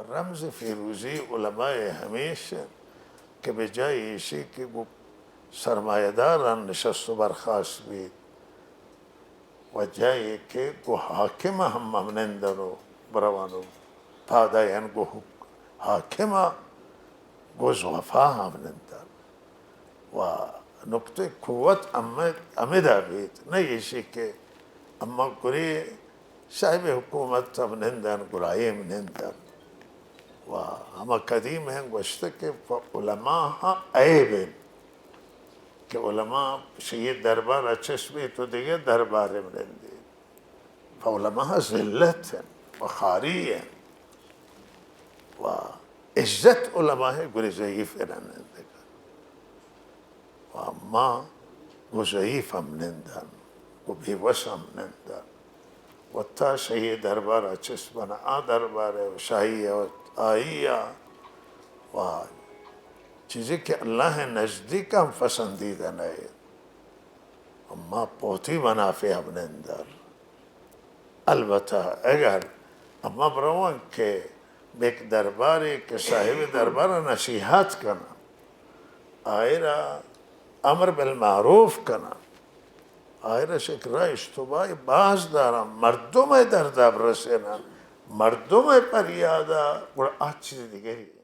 رمز فیروزی علماء ہمیش انت کہ بجائے ایشی کہ گوں سرمایہ داران نشست و برخاست بیت، و جائے کہ گوں حاکم ہم ہم نندن و بروان و پاداین گوں حک-، حاکم گوں ضعفا ہم نندن۔ و نقطہ قوت ہمے، ہمیدا بیت، نہ ایشی کہ اما گرے صاحب حکومت ہم نندن، گرائیم نندن۔ و ہما قدیم ہیں گوشتہ کہ پہ علماء ہاں عیب ہیں کہ علماء شیعہ دربار اچس بیت و دیگہ دربار نندیت۔ پہ علماء ذلت ہیں و خواری ہیں و عزت علماء گرے ضعیف نندگا۔ و اما گوں ضعیف ہم نندن، گوں بے وس ہم نندن۔ و تا شاہی دربار ء چست بنا، آ دربار ء و شاہی ء و آئی ء و چیزے کہ اللہ ء نزدیک ہم پسندیدہ نہ انت، اما پہ وتی منافع ہم نندن۔ البتہ اگر اما بروان کہ بہ یک دربارے کہ صاحب دربار ء نصیحت کناں، آئرا امر بالمعروف کناں، آئرا شکرا اشتباہ باز داراں، مردم ء دردا برسیناں، مردم ء پریادا، گڑا آ چیز دیگری۔